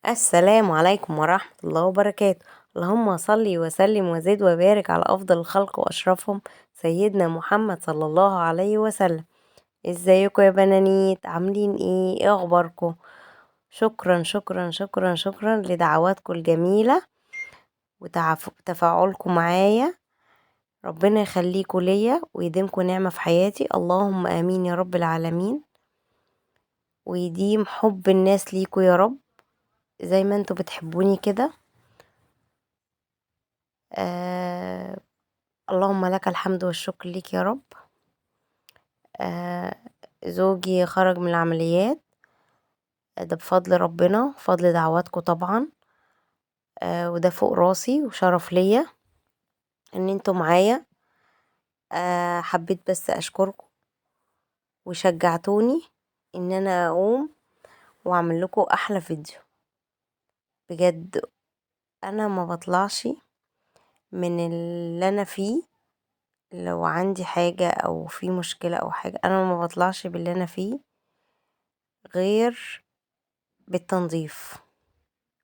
السلام عليكم ورحمة الله وبركاته. اللهم صل وسلم وزد وبارك على أفضل الخلق وأشرفهم سيدنا محمد صلى الله عليه وسلم. ازيكم يا بنانيت؟ عاملين ايه؟ ايه اخباركم؟ شكرا شكرا شكرا شكرا لدعواتكم الجميلة وتفاعلكم معايا. ربنا يخليكم ليا ويديمكم نعمة في حياتي، اللهم امين يا رب العالمين، ويديم حب الناس ليكم يا رب زي ما انتوا بتحبوني كده. اللهم لك الحمد والشكر ليك يا رب. زوجي خرج من العمليات، ده بفضل ربنا بفضل دعواتكم طبعا، وده فوق راسي وشرف ليا ان انتوا معايا. حبيت بس اشكركم وشجعتوني ان انا اقوم واعمل لكم احلى فيديو. بجد انا ما بطلعش من اللي انا فيه، لو عندي حاجة او في مشكلة او حاجة انا ما بطلعش باللي انا فيه غير بالتنظيف،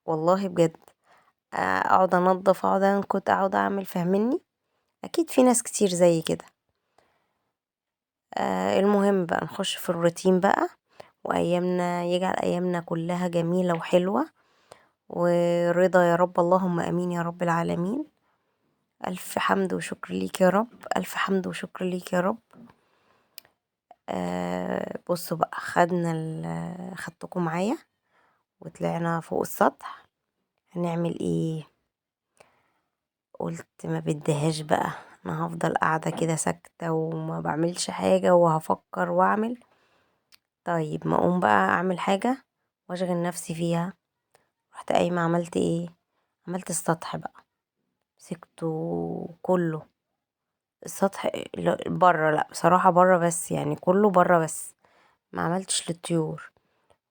والله بجد. اقعد انظف، اقعد انكت، اقعد اعمل، فاهميني؟ اكيد في ناس كتير زي كده. المهم بقى نخش في الروتين بقى، وايامنا يجعل ايامنا كلها جميلة وحلوة ورضا يا رب، اللهم امين يا رب العالمين. الف حمد وشكر ليك يا رب، الف حمد وشكر ليك يا رب. بصوا بقى، خدتكم معايا وطلعنا فوق السطح. هنعمل ايه؟ قلت ما بديهاش بقى، انا هفضل قاعدة كده ساكتة وما بعملش حاجة وهفكر واعمل. طيب ما اقوم بقى اعمل حاجة واشغل نفسي فيها. رحت قايمة عملت ايه؟ عملت السطح بقى، مسكته كله السطح بره، لا بصراحة بره بس، يعني كله بره بس، ما عملتش للطيور.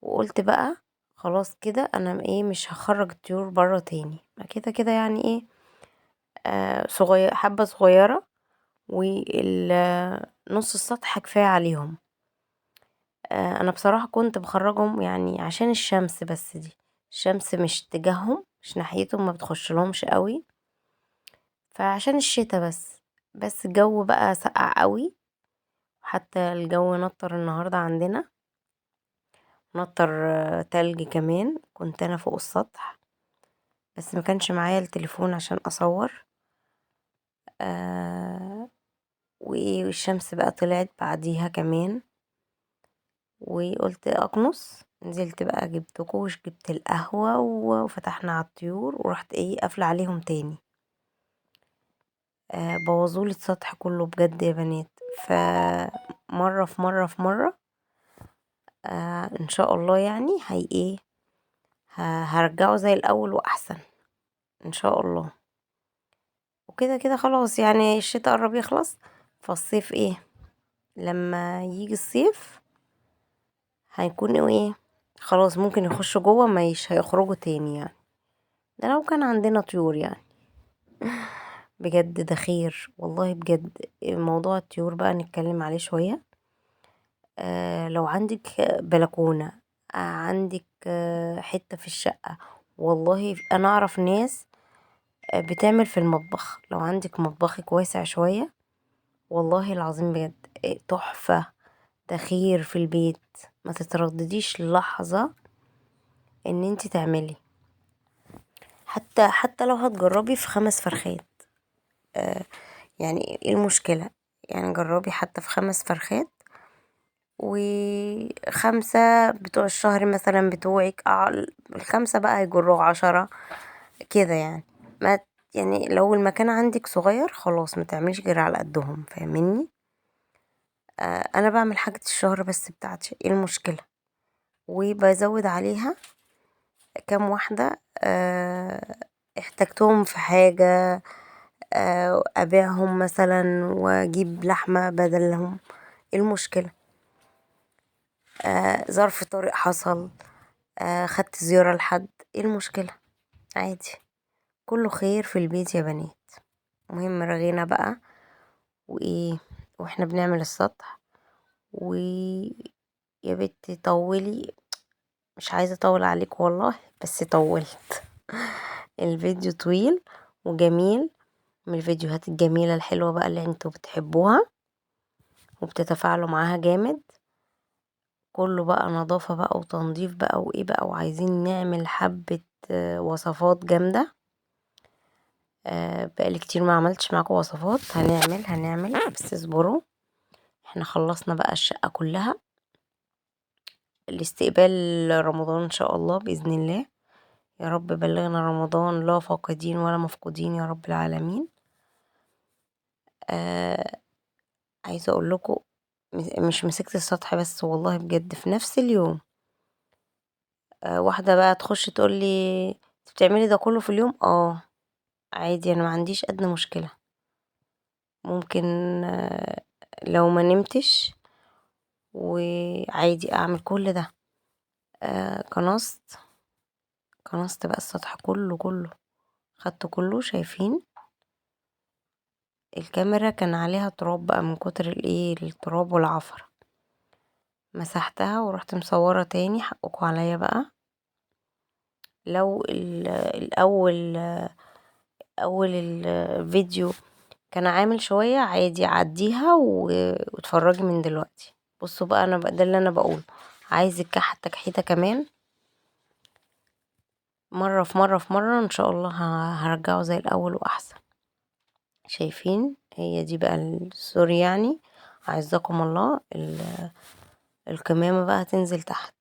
وقلت بقى خلاص كده انا ايه، مش هخرج الطيور بره تاني، ما كده كده يعني ايه، صغير، حبة صغيرة، والنص السطح كفاية عليهم. انا بصراحة كنت بخرجهم يعني عشان الشمس بس، دي الشمس مش تجاههم، مش ناحيتهم، ما بتخش لهمش قوي، فعشان الشتا بس. بس الجو بقى سقع قوي، حتى الجو نطر النهاردة عندنا، نطر تلج كمان. كنت انا فوق السطح بس ما كانش معايا التليفون عشان اصور. والشمس بقى طلعت بعديها كمان، وقلت اقنص. نزلت بقى جبت كوش، جبت القهوة، وفتحنا على الطيور، ورحت ايه قافلة عليهم تاني. بوظولي السطح كله بجد يا بنات. فمرة في مرة في مرة، ان شاء الله يعني هي ايه، هرجعه زي الاول واحسن ان شاء الله. وكده كده خلاص يعني الشتاء قرب يخلص، فالصيف ايه لما يجي الصيف هيكون ايه خلاص، ممكن يخشوا جوه، مش هيخرجوا تاني يعني. ده لو كان عندنا طيور يعني. بجد ده خير والله بجد. موضوع الطيور بقى نتكلم عليه شوية. لو عندك بلكونة، عندك حتة في الشقة، والله أنا أعرف ناس بتعمل في المطبخ. لو عندك مطبخك واسع شوية، والله العظيم بجد، تحفة، ده خير في البيت. ما تتردديش لحظة ان انت تعملي، حتى لو هتجربي في 5 فرخات. يعني ايه المشكلة؟ يعني جربي حتى في 5 فرخات، و5 بتوع الشهر مثلا بتوعك، ال5 بقى هيجروا 10 كده يعني. ما يعني لو المكان عندك صغير خلاص ما تعمليش غير على قدهم، فاهميني؟ انا بعمل حاجة الشهر بس بتاعتي، ايه المشكلة؟ وبزود عليها كام واحدة، احتاجتهم في حاجة، ابيعهم مثلا واجيب لحمة بدلهم، ايه المشكلة؟ ظرف طارئ حصل، خدت زيارة لحد، ايه المشكلة؟ عادي، كله خير في البيت يا بنات. المهم رغينا بقى وايه واحنا بنعمل السطح، ويا بنتي طولي. مش عايزة اطول عليكم والله، بس طولت. الفيديو طويل وجميل، من الفيديوهات الجميلة الحلوة بقى اللي انتوا بتحبوها وبتتفاعلوا معاها جامد. كله بقى نظافة بقى وتنظيف بقى وايه بقى، وعايزين نعمل حبة وصفات جامدة. بقالي كتير ما عملتش معاكم وصفات. هنعمل بس اصبروا. احنا خلصنا بقى الشقة كلها لاستقبال رمضان ان شاء الله بإذن الله. يا رب بلغنا رمضان لا فاقدين ولا مفقودين يا رب العالمين. عايزة اقول لكم مش مسكت السطح بس والله بجد في نفس اليوم. واحدة بقى تخش تقول لي انت بتعملي ده كله في اليوم؟ عادي، انا ما عنديش ادنى مشكلة. ممكن لو ما نمتش وعادي اعمل كل ده. كنست بقى السطح كله، كله خدته كله. شايفين الكاميرا كان عليها تراب بقى من كتر التراب والعفرة. مسحتها ورحت مصورة تاني، حقكوا عليا بقى. لو الأول، أول الفيديو كان عامل شوية عادي عديها واتفرجي من دلوقتي. بصوا بقى، أنا بقى ده اللي أنا بقوله، عايز الكحة تكحيتة كمان مرة في مرة في مرة إن شاء الله هرجعه زي الأول وأحسن. شايفين هي دي بقى السوري يعني، أعزكم الله. الكمامة بقى هتنزل تحت.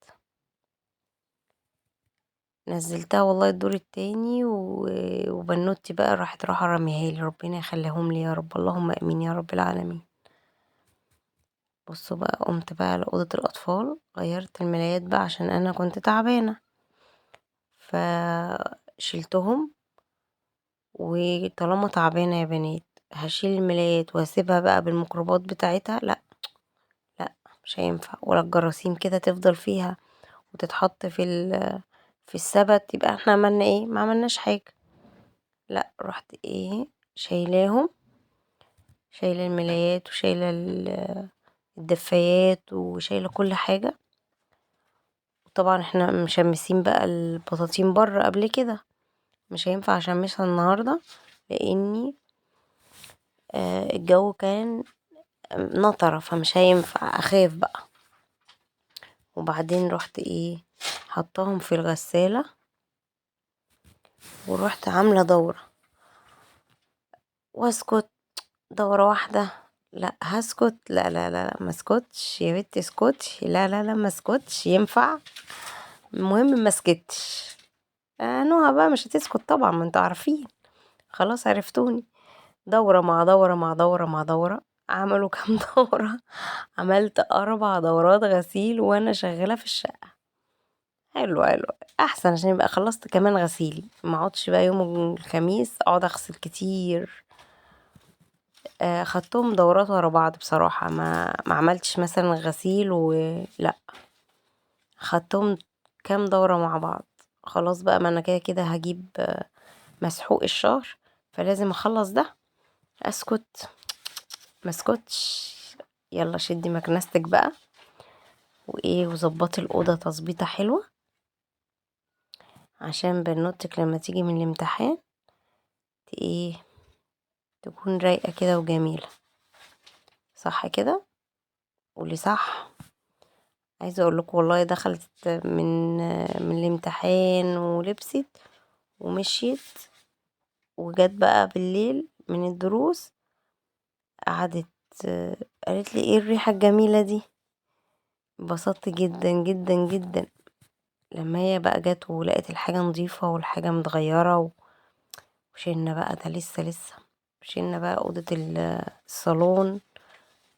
نزلتها والله الدور التاني، وبنوتي بقى راحت راحة رميها لي، ربنا يخليهم لي يا رب، اللهم امين يا رب العالمين. بصوا بقى، قمت بقى لأوضة الأطفال، غيرت الملايات بقى عشان أنا كنت تعبانة فشلتهم. وطالما تعبانة يا بنات هشيل الملايات واسيبها بقى بالميكروبات بتاعتها؟ لا لا، مش هينفع. ولا الجراثيم كده تفضل فيها وتتحط في السبت، يبقى احنا عملنا ايه؟ ما عملناش حاجة. لا، رحت شايلاهم، شايلة الملايات وشايلة الدفايات وشايلة كل حاجة. وطبعا احنا مشمسين بقى البطاطين بره قبل كده، مش هينفع اشمسها النهاردة لاني الجو كان نطرة، فمش هينفع، اخاف بقى. وبعدين رحت حطاهم في الغسالة، ورحت عاملة دورة واسكت دورة واحدة. لا هسكت، لا لا لا ما اسكتش يا بنتي، اسكتش، لا لا لا ما اسكتش، ينفع؟ المهم ما اسكتش. نهى بقى مش هتسكت طبعا، ما انتوا عارفين، خلاص عرفتوني. دورة مع دورة مع دورة مع دورة، عملوا كام دورة؟ عملت 4 دورات غسيل وانا شغالة في الشقة. حلو حلو، احسن عشان يبقى خلصت كمان غسيلي، ما اقعدش بقى يوم الخميس اقعد اغسل كتير. خدتهم دورات ورا بعض بصراحة، ما عملتش مثلا غسيل ولا، خدتهم كام دورة مع بعض. خلاص بقى، ما انا كده كده هجيب مسحوق الشهر، فلازم اخلص ده. اسكت ما اسكتش، يلا شدي مكنستك بقى وظبطي الاوضه تظبيطه حلوه عشان بنوتك لما تيجي من الامتحان تكون رايقه كده وجميله، صح كده؟ قولي صح. عايزه اقول لكم والله دخلت من الامتحان ولبست ومشيت، وجت بقى بالليل من الدروس قعدت قالت لي ايه الريحه الجميله دي. انبسطت جدا جدا جدا لما هي بقى جت ولقت الحاجه نظيفه والحاجه متغيره. وشلنا بقى ده لسه شلنا بقى اوضه الصالون،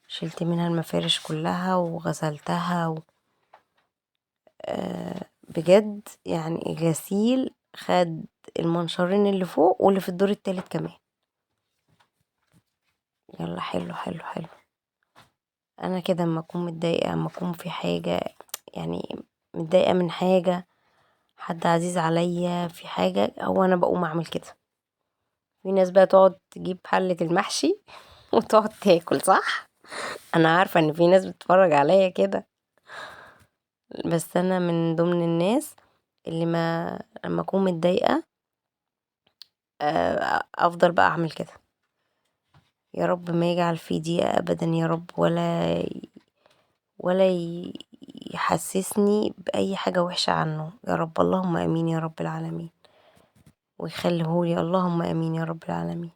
شلت منها المفارش كلها وغسلتها بجد غسيل خد المنشرين اللي فوق واللي في الدور التالت كمان. يلا حلو حلو حلو. انا كده اما اكون متضايقه، اما اكون في حاجه متضايقه من حاجه، حد عزيز عليا في حاجه، هو انا بقوم اعمل كده. في ناس بقى تقعد تجيب حله المحشي وتقعد تاكل، صح؟ انا عارفه ان في ناس بتتفرج عليا كده. بس انا من ضمن الناس اللي ما لما اكون متضايقة افضل بقى اعمل كده. يا رب ما يجعل في ضيقة ابدا يا رب، ولا يحسسني باي حاجة وحشة عنه يا رب، اللهم امين يا رب العالمين، ويخليهولي اللهم امين يا رب العالمين،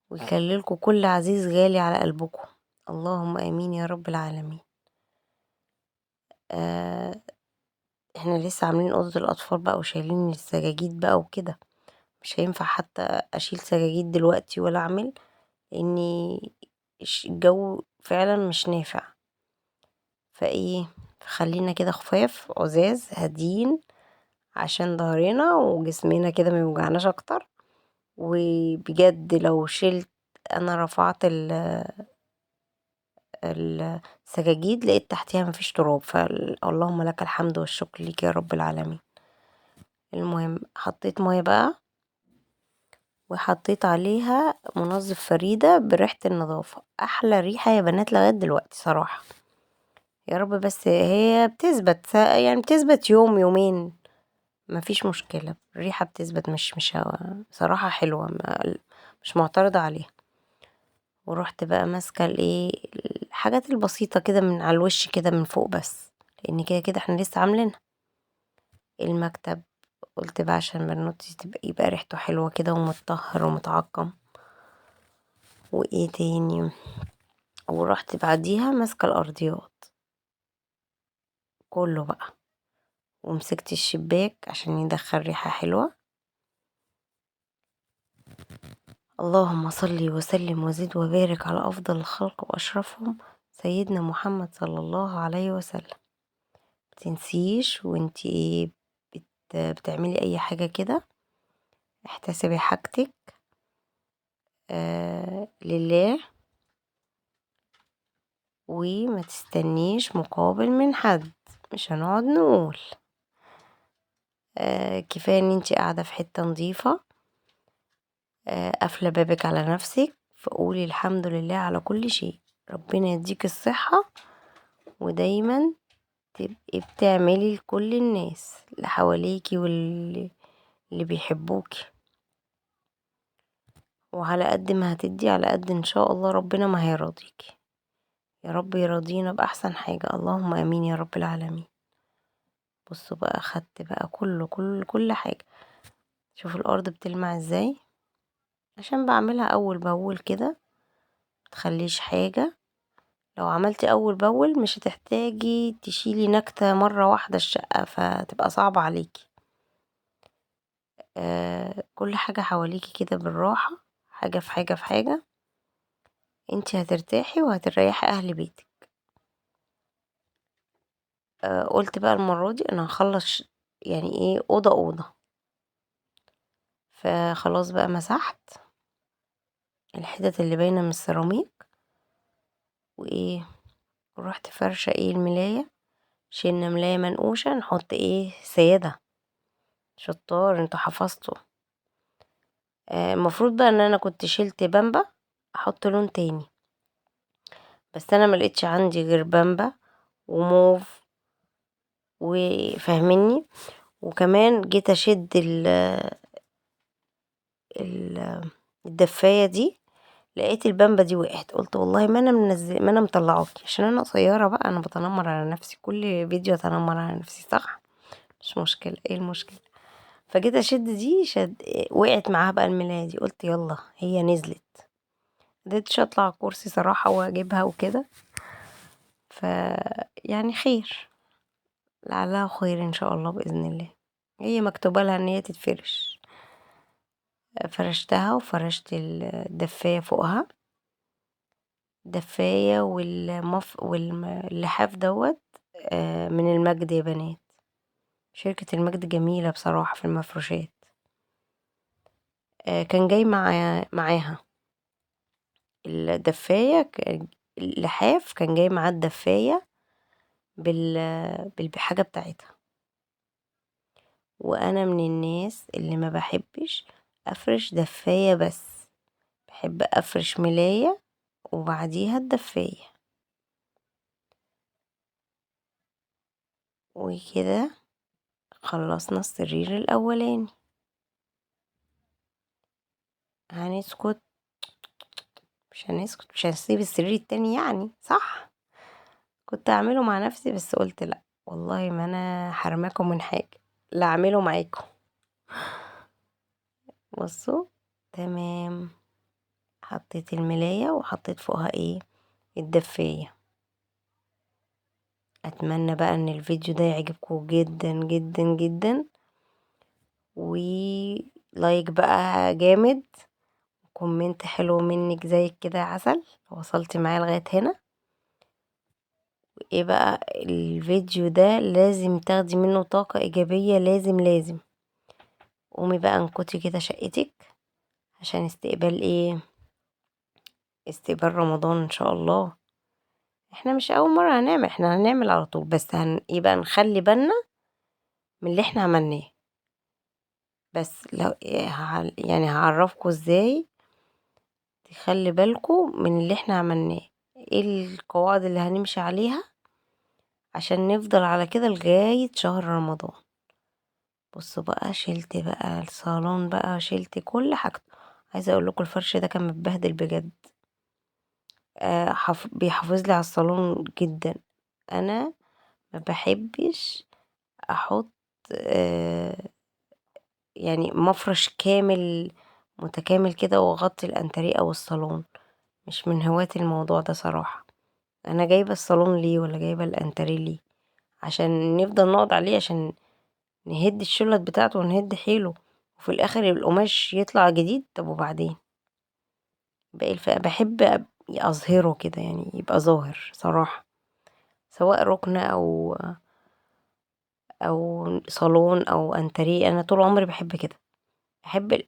ويخليلكوا كل عزيز غالي على قلبكم، اللهم امين يا رب العالمين. احنا لسه عاملين اوضة الاطفال بقى وشايلين السجاجيد بقى وكده، مش هينفع حتى اشيل سجاجيد دلوقتي ولا اعمل، لاني الجو فعلا مش نافع. فايه خلينا كده خفاف عزاز هاديين عشان ظهرنا وجسمنا كده ما يوجعناش اكتر. وبجد لو شلت انا رفعت السجاجيد لقيت تحتيها مفيش تراب، فاللهم لك الحمد والشكر ليك يا رب العالمين. المهم حطيت ميه بقى وحطيت عليها منظف فريدة بريحة النظافة، احلى ريحة يا بنات لغاية دلوقتي صراحة يا رب. بس هي بتثبت يعني بتثبت يوم يومين مفيش مشكلة، الريحة بتثبت، مش صراحة حلوة، مش معترضة عليها. ورحت بقى ماسكة الحاجات البسيطة كده من على الوش كده من فوق بس، لان كده كده احنا لسه عاملينها. المكتب قلت بقى عشان بنوتي يبقى ريحته حلوة كده ومتطهر ومتعقم. وايه تاني، ورحت بعديها ماسكة الارضيات كله بقى، ومسكت الشباك عشان يدخل ريحة حلوة. اللهم صل وسلم وزد وبارك على أفضل الخلق وأشرفهم سيدنا محمد صلى الله عليه وسلم. متنسيش وانتي بتعملي أي حاجة كده احتسبي حاجتك لله، وما تستنيش مقابل من حد. مش هنقعد نقول كفاية ان انتي قاعدة في حتة نظيفة، قافلة بابك على نفسك، فقولي الحمد لله على كل شيء. ربنا يديك الصحة، ودايما تبقي بتعملي لكل الناس اللي حواليكي واللي بيحبوكي، وعلى قد ما هتدي على قد ان شاء الله ربنا ما هيرضيكي. يا رب يرضينا بأحسن حاجة، اللهم امين يا رب العالمين. بصوا بقى خدت بقى كله، كل حاجة. شوفوا الارض بتلمع ازاي، عشان بعملها اول باول كده متخليش حاجة. لو عملتي اول باول مش هتحتاجي تشيلي نكتة مرة واحدة الشقة، فتبقى صعبة عليكي. كل حاجة حواليكي كده بالراحة، حاجة في حاجة في حاجة، انتي هترتاحي وهتريحي اهل بيتك. قلت بقى المرة دي انا هخلص يعني ايه اوضة اوضة، فخلاص بقى مسحت الحتت اللي باينة من السيراميك، وايه ورحت فرشة ايه الملاية. شلنا ملاية منقوشة نحط ايه سيادة. شطار انتوا حفظتوا. المفروض بقى ان انا كنت شلت بامبا احط لون تاني، بس انا ما لقيتش عندي غير بامبا وموف وفاهميني. وكمان جيت اشد الدفاية دي لقيت البامبا دي وقعت، قلت والله ما انا منزل، ما انا مطلعاكي عشان انا قصيره بقى. انا بتنمر على نفسي كل فيديو، اتنمر على نفسي صح؟ مش مشكله، ايه المشكله؟ فجيت اشد دي وقعت معاها بقى الملايه دي، قلت يلا هي نزلت. قدرتش اطلع على الكرسي صراحه واجيبها وكده، ف يعني خير، لعلها خير ان شاء الله باذن الله. هي مكتوبه لها ان هي تتفرش. فرشتها وفرشت الدفايه فوقها، دفايه واللحاف دوت من المجد يا بنات. شركة المجد جميلة بصراحة في المفروشات. كان جاي معاها الدفاية، اللحاف كان جاي معاه الدفاية بالحاجة بتاعتها. وأنا من الناس اللي ما بحبش أفرش دفاية بس، بحب أفرش ملاية وبعديها الدفاية. وكده خلصنا السرير الاولاني. هنسكت؟ مش هنسكت، مش هنسيب السرير التاني يعني، صح؟ كنت هعمله مع نفسي بس قلت لا والله ما انا حرماكم من حاجة، لا اعمله معاكم. بصوا تمام، حطيت الملاية وحطيت فوقها ايه؟ الدفاية. اتمنى بقى ان الفيديو ده يعجبكم جدا جدا جدا، و like بقى جامد، comment حلو منك زي كده يا عسل، وصلتي معايا لغاية هنا. ايه بقى الفيديو ده لازم تاخدي منه طاقة ايجابية، لازم لازم. قومي بقى انكتي كده شقتك عشان استقبال ايه؟ استقبال رمضان ان شاء الله. احنا مش اول مرة هنعمل، احنا هنعمل على طول، بس يبقى نخلي بالنا من اللي احنا عملناه. بس لو يعني هعرفكم ازاي تخلي بالكم من اللي احنا عملناه، ايه القواعد اللي هنمشي عليها عشان نفضل على كده لغاية شهر رمضان. بصوا بقى، شلت بقى الصالون بقى، شلت كل حاجته. عايزة اقول لكم الفرش ده كان متبهدل بجد، بيحافظ لي على الصالون جدا. انا ما بحبش احط مفرش كامل متكامل كده واغطي الانتريه او الصالون، مش من هواة الموضوع ده صراحة. انا جايبة الصالون ليه ولا جايبة الانتريه ليه؟ عشان نفضل نقعد عليه، عشان نهد الشلط بتاعته ونهد حيله، وفي الاخر القماش يطلع جديد. طب وبعدين باقي الفئة بحب اظهره كده، يبقى ظاهر صراحة، سواء ركن او صالون او انتريه. انا طول عمري بحب كده، احب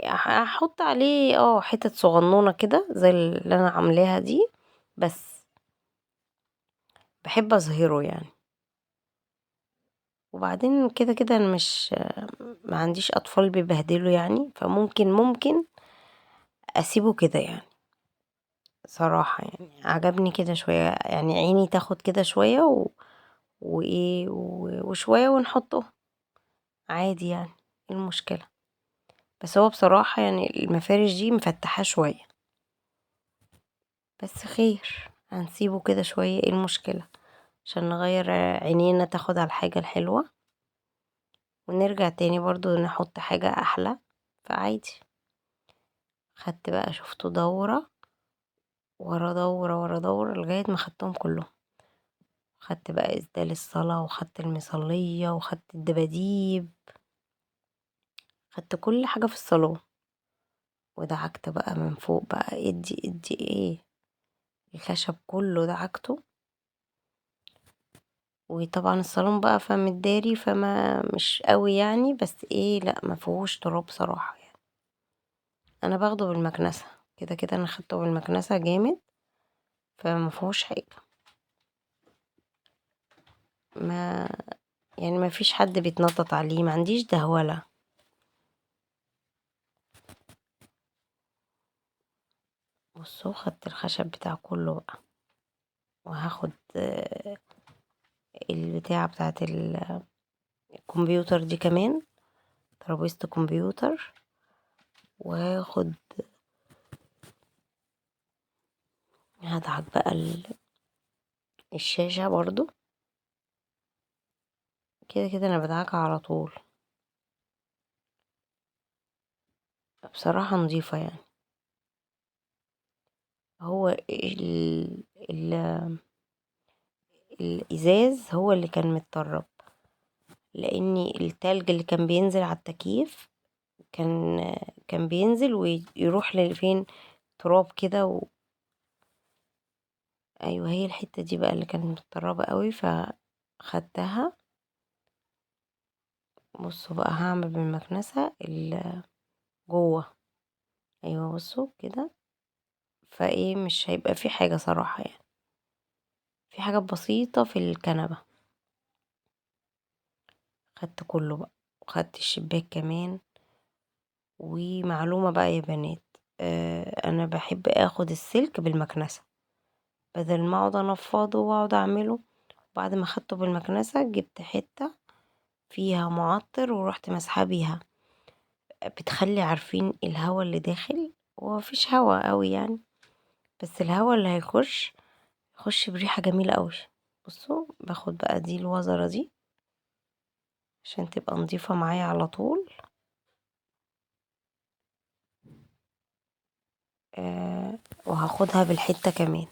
احط عليه حتت صغنونه كده زي اللي انا عاملاها دي، بس بحب اظهره. وبعدين كده كده انا ما عنديش اطفال بيبهدلوا يعني، فممكن اسيبه كده صراحة. عجبني كده شوية، عيني تاخد كده شوية وشوية ونحطه عادي، ايه المشكلة؟ بس هو بصراحة المفارش دي مفتحة شوية، بس خير هنسيبه كده شوية، ايه المشكلة؟ عشان نغير عينينا تاخد على الحاجة الحلوة، ونرجع تاني برضو نحط حاجة أحلى، فعادي. خدت بقى شفتوا دورة ورا دورة ورا دورة لغاية ما خدتهم كلهم. خدت بقى إسدال الصلاة، وخدت المصلية، وخدت الدباديب، خدت كل حاجة في الصالون. ودعكت بقى من فوق بقى، ادي ايه الخشب كله دعكته. وطبعا الصالون بقى فمتداري فما مش قوي يعني، بس ايه لا ما فيهوش تراب صراحة انا باخده بالمكنسة كده كده، انا خدته بالمكنسة جامد فما فيهوش حاجة، ما يعني ما فيش حد بيتنطط عليه، ما عنديش دهولة. بصوا خدت الخشب بتاع كله بقى، وهاخد البتاعة بتاعت الكمبيوتر دي كمان، ترابيزة الكمبيوتر، وهاخد هدعك بقى الشاشة برضو كده كده انا بدعكها على طول بصراحة نظيفة. هو الازاز هو اللي كان متطرب، لان التلج اللي كان بينزل على التكييف كان بينزل ويروح لفين، تراب كده ايوه هي الحتة دي بقى اللي كانت متطربة قوي فخدتها. بصوا بقى هعمل بالمكنسة جوه، ايوه بصوا كده، فايه مش هيبقى في حاجة صراحة في حاجة بسيطة في الكنبة. خدت كله بقى، وخدت الشباك كمان. ومعلومة بقى يا بنات، انا بحب اخد السلك بالمكنسة بدل ما اقعد انفضه واقعد اعمله، بعد ما خدته بالمكنسة جبت حتة فيها معطر ورحت مسحاه بيها، بتخلي عارفين الهوا اللي داخل، هو مفيش هوا قوي يعني، بس الهوا اللي هيخش يخش بريحة جميلة قوي. بصوا باخد بقى دي الوزرة دي عشان تبقى نظيفة معايا على طول. وهاخدها بالحتة كمان،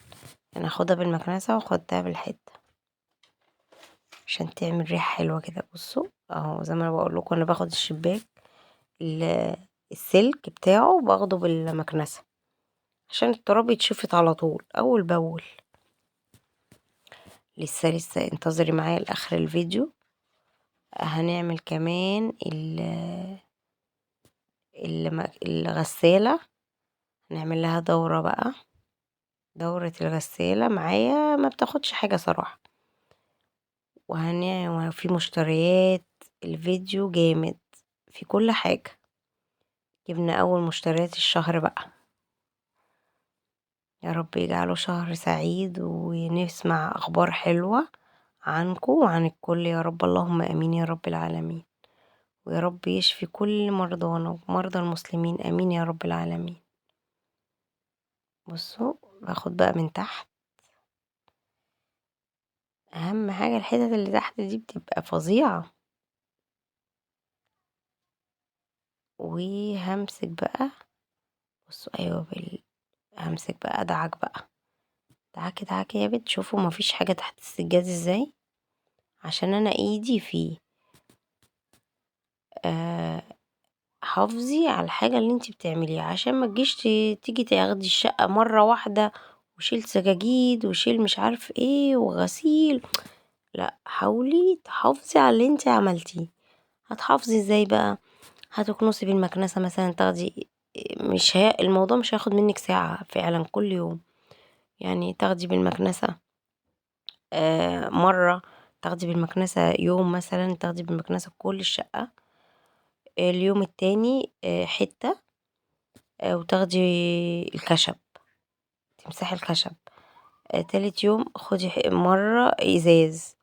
يعني هاخدها بالمكنسة واخدها بالحتة عشان تعمل ريحة حلوة كده. بصوا اهو زي ما انا بقول لكم، انا باخد الشباك السلك بتاعه باخده بالمكنسة عشان التراب يتشفط على طول اول باول. لسه انتظري معايا لاخر الفيديو. هنعمل كمان الغسالة، نعمل لها دورة بقى، دورة الغسالة معايا ما بتاخدش حاجة صراحة. وفي مشتريات، الفيديو جامد في كل حاجة. جبنا أول مشتريات الشهر بقى، يا رب يجعله شهر سعيد ونسمع أخبار حلوة عنكم وعن الكل يا رب، اللهم آمين يا رب العالمين. ويا رب يشفي كل مرضانا ومرضى المسلمين، آمين يا رب العالمين. بصوا باخد بقى من تحت، أهم حاجة الحتت اللي تحت دي بتبقى فظيعة. وهمسك بقى، بصوا أيوة همسك بقى أدعك بقى، دعكي دعكي يا بنت. شوفوا مفيش حاجة تحت السجاد ازاي، عشان أنا ايدي فيه. حافظي على الحاجة اللي انتي بتعمليها عشان ما تجيش تيجي تاخدي الشقة مرة واحدة وشيل سجاجيد وشيل مش عارف ايه وغسيل. لا، حاولي تحافظي على اللي انتي عملتيه. هتحافظي ازاي بقى؟ هتكنسي بالمكنسة مثلا، تاخدي مش هي الموضوع مش هياخد منك ساعة فعلا كل يوم، يعني تاخدي بالمكنسة مرة، تاخدي بالمكنسة يوم مثلا، تاخدي بالمكنسة كل الشقة، اليوم التاني حتة، وتاخدي الخشب تمسحي الخشب، تالت يوم خدي مرة ازاز.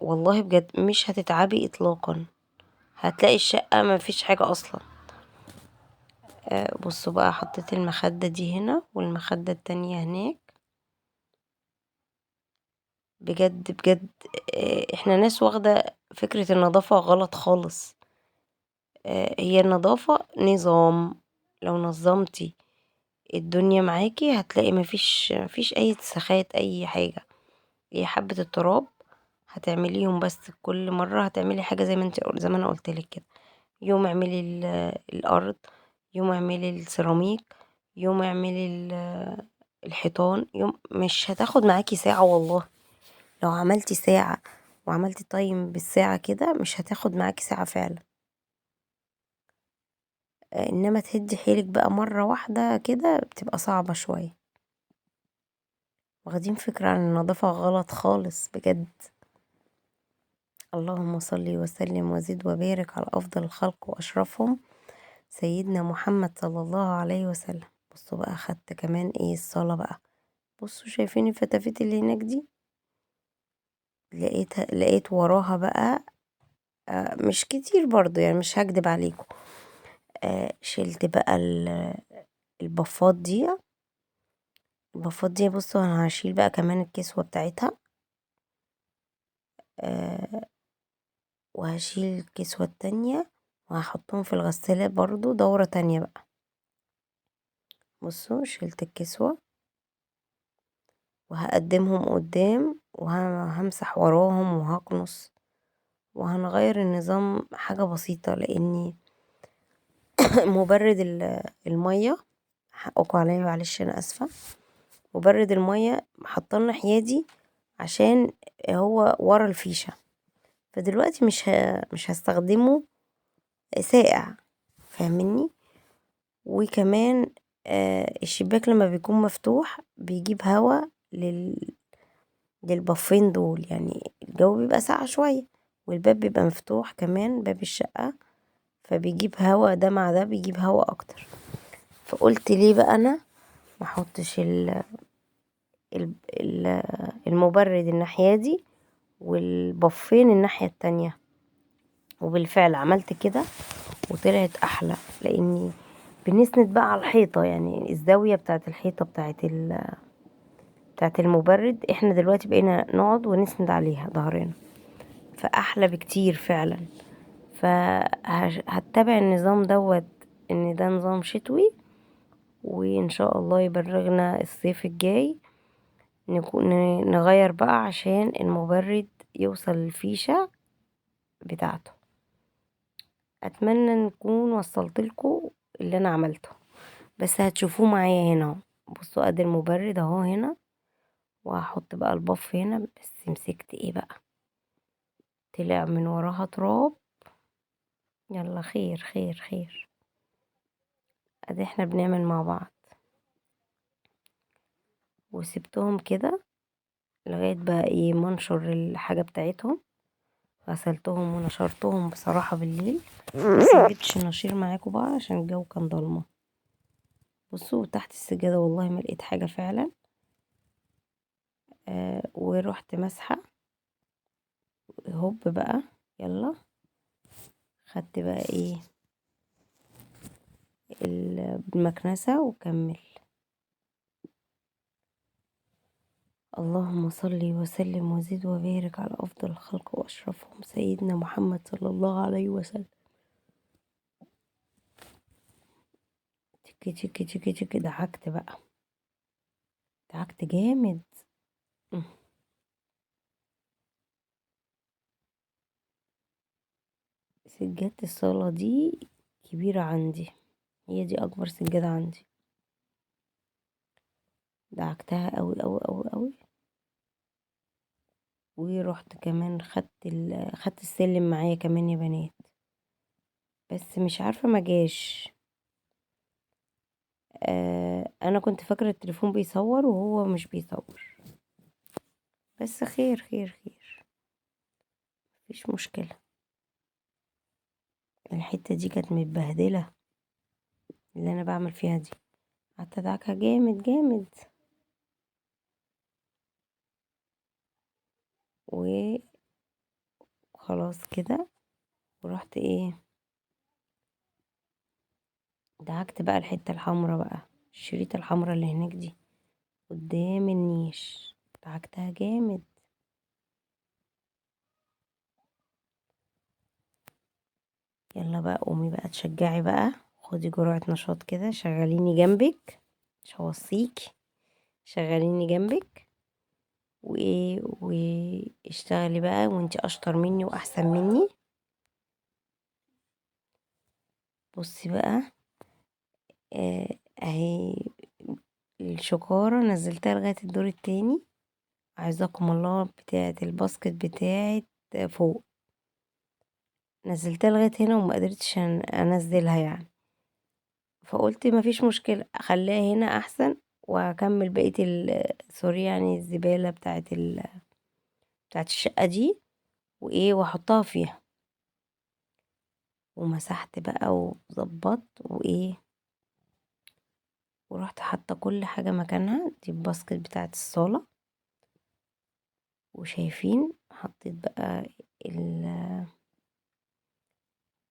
والله بجد مش هتتعبي اطلاقا، هتلاقي الشقة ما فيش حاجة اصلا. بصوا بقى حطيت المخدة دي هنا والمخدة التانية هناك. بجد بجد، احنا ناس واخدة فكرة النظافة غلط خالص. هي النظافة نظام، لو نظمتي الدنيا معاكي هتلاقي مفيش اي اتساخات اي حاجة. هي حبة التراب هتعمليهم بس كل مرة هتعملي حاجة زي ما انا قلتلك كده، يوم اعملي الارض، يوم اعملي السيراميك، يوم اعملي الحيطان، يوم مش هتاخد معاكي ساعة والله. لو عملتي ساعة وعملتي تايم بالساعة كده مش هتاخد معاكي ساعة فعلا. انما تهدي حيلك بقى مرة واحدة كده بتبقى صعبة شوية. واخدين فكرة عن النظافة غلط خالص بجد. اللهم صل وسلم وزد وبارك على أفضل الخلق وأشرفهم سيدنا محمد صلى الله عليه وسلم. بصوا بقى خدت كمان ايه الصلاة بقى، بصوا شايفين الفتافيت اللي هناك دي، لقيت وراها بقى، مش كتير برضو يعني مش هكدب عليكم. شلت بقى البفات دي، البفات دي بصوا انا هشيل بقى كمان الكسوة بتاعتها، وهشيل الكسوة التانية وهحطهم في الغسالة برضو دورة تانية بقى. بصوا شلت الكسوة وهقدمهم قدام وهمسح وراهم وهكنس، وهنغير النظام حاجة بسيطة لاني مبرد المية، حقكم عليا معلش انا اسفة، مبرد المية حطلنا حيادي عشان هو ورا الفيشة، فدلوقتي مش هستخدمه ساقع، فاهميني؟ وكمان الشباك لما بيكون مفتوح بيجيب هوا للبفين دول، يعني الجو بيبقى ساقع شوية والباب بيبقى مفتوح كمان باب الشقة، فبيجيب هوا، ده مع ده بيجيب هوا اكتر. فقلت ليه بقى انا ما احطش المبرد الناحية دي والبفين الناحية التانية. وبالفعل عملت كده وطلعت احلى، لاني بنسند بقى على الحيطة، يعني الزاوية بتاعت الحيطة بتاعت المبرد احنا دلوقتي بقينا نقعد ونسند عليها ظهرنا، فاحلى بكتير فعلا. فهتبع النظام دوت، ان ده نظام شتوي، وان شاء الله يبرغنا الصيف الجاي نغير بقى عشان المبرد يوصل الفيشة بتاعته. اتمنى نكون وصلت لكم اللي انا عملته، بس هتشوفوه معايا هنا اهو. بصوا ادي المبرد اهو هنا، وهحط بقى البف هنا. بس مسكت ايه بقى، طلع من وراها تراب. يلا خير خير خير، ادي احنا بنعمل مع بعض. وسبتهم كده لغاية بقى ايه منشر الحاجة بتاعتهم، غسلتهم ونشرتهم بصراحة بالليل، بس ما جبتش النشير معاكم بقى عشان الجو كان ضلمة. بصوا تحت السجادة والله ما لقيت حاجة فعلا. ورحت مسحة هوب بقى، يلا خدت بقى ايه المكنسة وكمل. اللهم صل وسلم وزد وبارك على أفضل الخلق وأشرفهم سيدنا محمد صلى الله عليه وسلم. تك تك تك تك، دعكت بقى، دعكت جامد. سجادة الصالة دي كبيرة عندي، هي دي أكبر سجادة عندي، دعكتها قوي قوي قوي قوي. ورحت كمان خدت السلم معايا كمان يا بنات، بس مش عارفة ما جاش. انا كنت فاكرة التليفون بيصور وهو مش بيصور، بس خير خير خير، مفيش مشكلة. الحتة دي كانت متبهدلة اللي انا بعمل فيها دي، قعدت ادعكها جامد جامد. وخلاص كده، ورحت ايه دعكت بقى الحتة الحمرا بقى، الشريطة الحمرا اللي هناك دي قدام النيش، دعكتها جامد. يلا بقى قومي بقى تشجعي بقى، خدي جرعة نشاط كده، شغليني جنبك، مش هوصيكي، شغليني جنبك وايه، واشتغلي بقى وانتي اشطر مني واحسن مني. بصي بقى، اهي الشكارة نزلتها لغاية الدور التاني، عايزاكم الله، بتاعة الباسكت بتاعة فوق، نزلتها لغاية هنا وما قدرتش انزلها يعني، فقلت ما فيش مشكلة اخليها هنا احسن، واكمل بقية سوري يعني الزبالة بتاعة الشقة دي وايه، واحطها فيها. ومسحت بقى وظبطت وايه، ورحت حاطة كل حاجة مكانها. دي الباسكت بتاعة الصالة، وشايفين حطيت بقى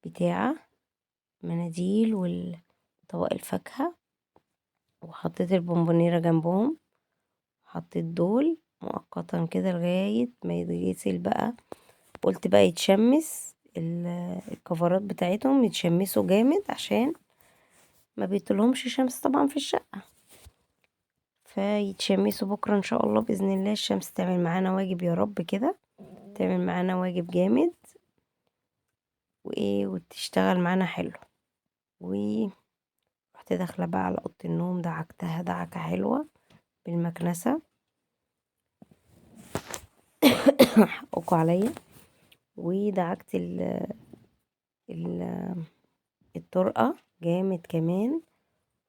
بتاعة مناديل والطبق الفاكهة، وحطيت البونبونيرة جنبهم، حطيت دول مؤقتا كده لغاية ما يتغسل بقى. قلت بقى يتشمس الكفرات بتاعتهم، يتشمسوا جامد عشان ما بيطلهمش شمس طبعا في الشقة، فيتشمسوا بكرة ان شاء الله بإذن الله. الشمس تعمل معانا واجب يا رب كده، تعمل معانا واجب جامد وايه، وتشتغل معانا حلو. ورحت داخلة بقى على أوضة النوم، دعكتها دعكة حلوة بالمكنسة حقكوا عليا. ودعكت الطرقة جامد كمان،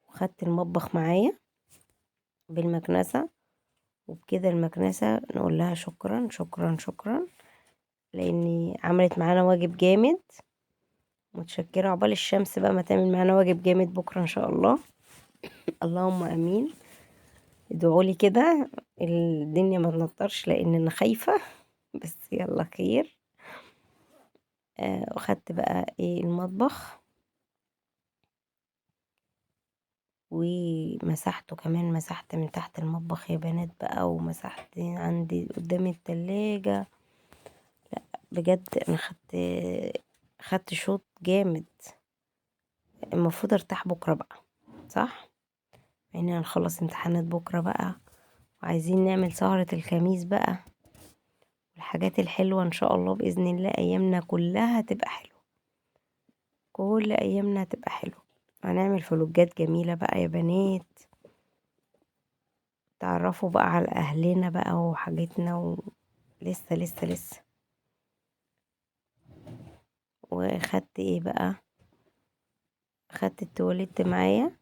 وخدت المطبخ معايا بالمكنسة. وبكده المكنسة نقول لها شكرا شكرا شكرا، لاني عملت معانا واجب جامد. متشكرة. عقبال الشمس بقى ما تعمل معانا واجب جامد بكرة ان شاء الله. اللهم امين. ادعولي كده الدنيا ما تنطرش لان انا خايفة. بس يلا خير. وخدت بقى ايه المطبخ ومسحته كمان، مسحت من تحت المطبخ يا بنات بقى، ومسحت عندي قدام التلاجة. لا بجد انا خدت شوط جامد. المفروض ارتاح بكرة بقى، صح؟ يعني هنخلص امتحانات بكرة بقى، وعايزين نعمل سهرة الخميس بقى، الحاجات الحلوة ان شاء الله بإذن الله. ايامنا كلها هتبقى حلوة، كل ايامنا هتبقى حلوة. هنعمل فلوجات جميلة بقى يا بنات، تعرفوا بقى على اهلنا بقى وحاجتنا، ولسه لسه لسه. وخدت ايه بقى، خدت التواليت معايا.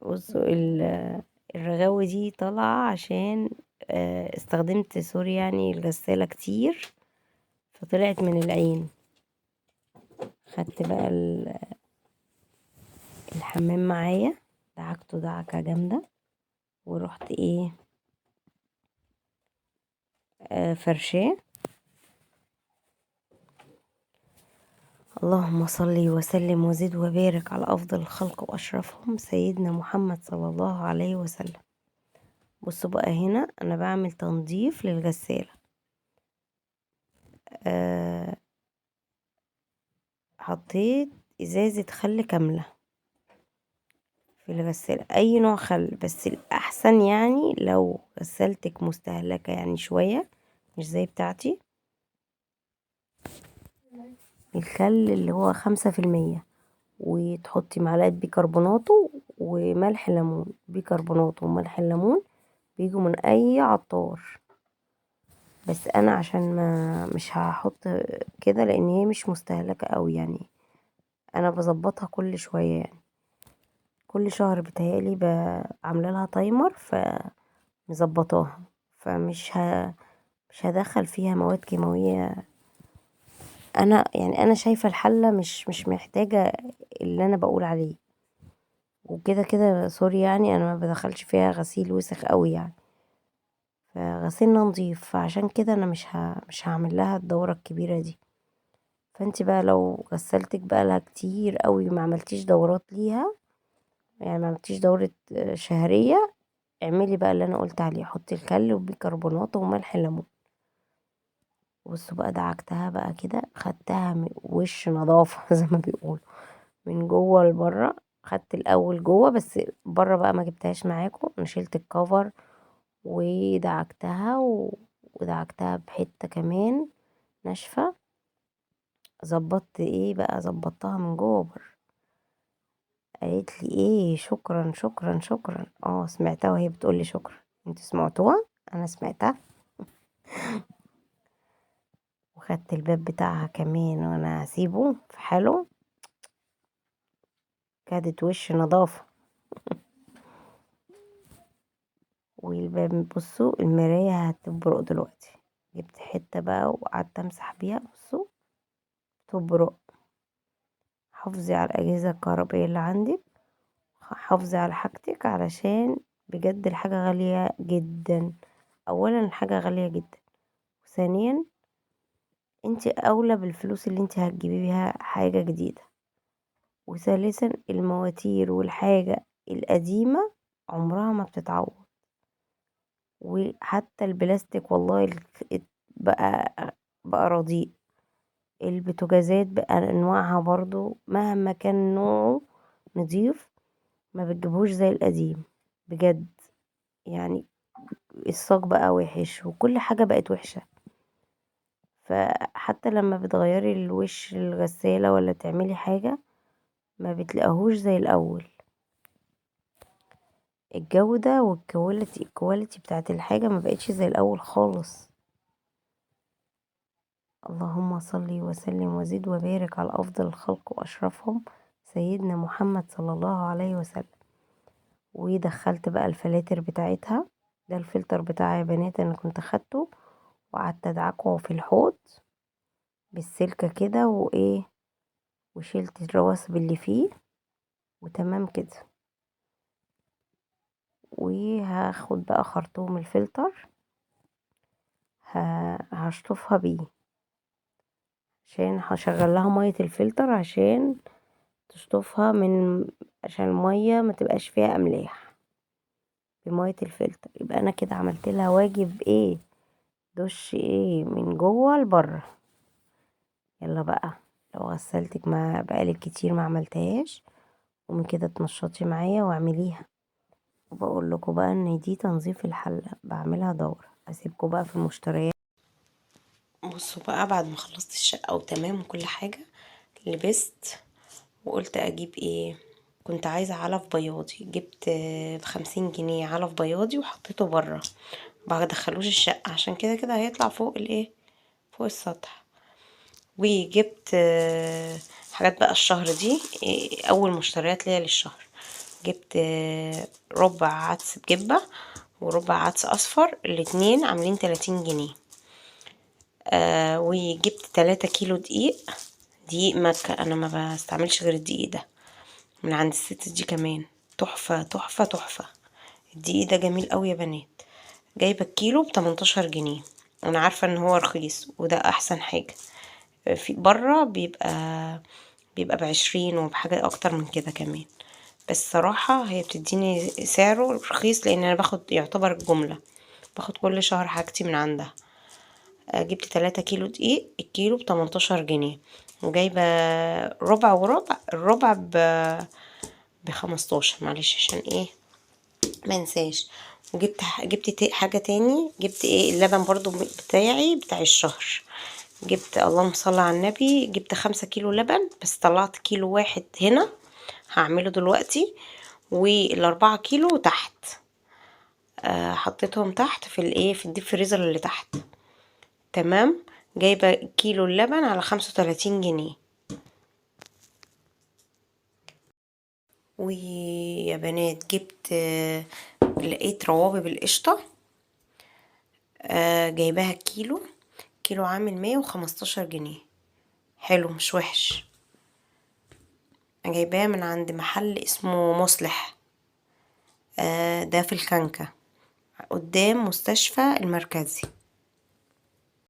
بصوا الرغاوي دي طالعة عشان استخدمت سوري يعني الغسالة كتير، فطلعت من العين. خدت بقى الحمام معايا، دعكته دعكة جامدة، ورحت ايه فرشاه. اللهم صل وسلم وزد وبارك على أفضل الخلق وأشرفهم سيدنا محمد صلى الله عليه وسلم. بصوا بقى هنا أنا بعمل تنظيف للغسالة. حطيت إزازة خل كاملة في الغسالة، أي نوع خل، بس الأحسن يعني لو غسالتك مستهلكة يعني شوية مش زي بتاعتي، الخل اللي هو 5%، وتحطي معلقة بيكربوناتو وملح ليمون. بيكربوناتو وملح الليمون بيجوا من أي عطار، بس أنا عشان ما مش هحط كده لأن هي مش مستهلكة قوي يعني، أنا بظبطها كل شوية يعني، كل شهر بيتهيألي عاملة لها تايمر فمظبطاها، فمش مش هدخل فيها مواد كيماوية. أنا شايفة الحلة مش محتاجة اللي أنا بقول عليه، وكده كده سوري يعني أنا ما بدخلش فيها غسيل وسخ قوي يعني، فغسيلنا نظيف، فعشان كده أنا مش هعمل لها الدورة الكبيرة دي. فانت بقى لو غسلتك بقى لها كتير قوي ما عملتيش دورات ليها، يعني ما عملتيش دورة شهرية، اعملي بقى اللي أنا قلت عليه، حطي الخل وبيكربونات وملح ليمون. بصوا بقى دعكتها بقى كده، خدتها من وش نظافة زي ما بيقولوا، من جوه لبره. خدت الأول جوه، بس بره بقى ما جبتهاش معاكم، انا شلت الكفر ودعكتها ودعكتها بحتة كمان ناشفة. ظبطت ايه بقى، ظبطتها من جوه وبره. قالت لي ايه شكرا شكرا شكرا. سمعتها وهي بتقول لي شكرا. انتوا سمعتوها؟ انا سمعتها. وخدت الباب بتاعها كمان وانا هسيبه في حاله، كادت وش نظافة. والباب بصوا المراية هتبرق دلوقتي، جبت حتة بقى وقعدت امسح بيها، بصوا تبرق. حافظي على الأجهزة الكهربائية اللي عندك، حافظي على حاجتك، علشان بجد الحاجة غالية جدا. أولا الحاجة غالية جدا، وثانيا انت أولى بالفلوس اللي انت هتجيبي بيها حاجة جديدة، وثالثا المواتير والحاجة القديمة عمرها ما بتتعوض. وحتى البلاستيك والله بقى رديء. البوتاجازات بقى انواعها برضو مهما كان نوعه نضيف ما بتجيبهوش زي القديم بجد يعني. الصاج بقى وحش وكل حاجة بقت وحشة. فحتى لما بتغيري الوش الغسالة ولا تعملي حاجة ما بتلاقيهوش زي الأول. الجودة والكواليتي، الكواليتي بتاعت الحاجة ما بقتش زي الأول خالص. اللهم صل وسلم وزد وبارك على أفضل الخلق وأشرفهم سيدنا محمد صلى الله عليه وسلم. ودخلت بقى الفلاتر بتاعتها، ده الفلتر بتاع يا بنات انا كنت خدته وقعدت ادعكه في الحوض بالسلكة كده وشلت الرواسب اللي فيه وتمام كده. وهاخد بقى خرطوم الفلتر هشطفها بيه، عشان هشغل لها مية الفلتر عشان تشطفها من، عشان المية ما تبقاش فيها املاح بمية الفلتر. يبقى انا كده عملت لها واجب ايه، دش ايه من جوه لبره. يلا بقى لو غسلتك ما بقالك كتير ما عملتهاش، قومي كده تنشطي معايا واعمليها. وبقول لكم بقى ان دي تنظيف الحلة بعملها دورة. اسيبكم بقى في المشتريات. بصوا بقى بعد ما خلصت الشقة وتمام وكل حاجة، لبست وقلت اجيب ايه. كنت عايزة علف بياضي، جبت ب50 جنيه علف بياضي وحطيته بره، ما دخلوش الشقة عشان كده كده هيطلع فوق الايه، فوق السطح. وجبت حاجات بقى الشهر دي، اول مشتريات ليا للشهر. جبت ربع عدس بجبة وربع عدس اصفر، الاتنين عاملين 30 جنيه. وجبت 3 كيلو دقيق، دقيق مكة، انا ما بستعملش غير الدقيق ده من عند الست دي، كمان تحفة تحفة تحفة. الدقيق ده جميل قوي يا بنات. جايبة الكيلو ب18 جنيه، انا عارفة ان هو رخيص وده احسن حاجة. في بره بيبقى ب20 وبحاجة اكتر من كده كمان، بس صراحة هي بتديني سعره رخيص لان انا باخد يعتبر الجملة، باخد كل شهر حاجتي من عندها. جبت 3 كيلو دقيق، الكيلو ب18 جنيه. وجايبة ربع وربع، الربع ب15، معلش عشان ايه ما انساش. وجبت جبت حاجة تاني، جبت ايه اللبن برضو بتاعي بتاع الشهر. جبت اللهم صل على النبي، جبت 5 كيلو لبن، بس طلعت كيلو واحد هنا هعمله دلوقتي، وال4 كيلو تحت. حطيتهم تحت في الايه، في الديب فريزر اللي تحت. تمام. جايبة كيلو اللبن على 35 جنيه. ويا بنات جبت، لقيت روابي بالقشطة، جايباها كيلو، كيلو عامل 115 جنيه، حلو مش وحش. جايباها من عند محل اسمه مصلح، ده في الخنكة قدام مستشفى المركزي.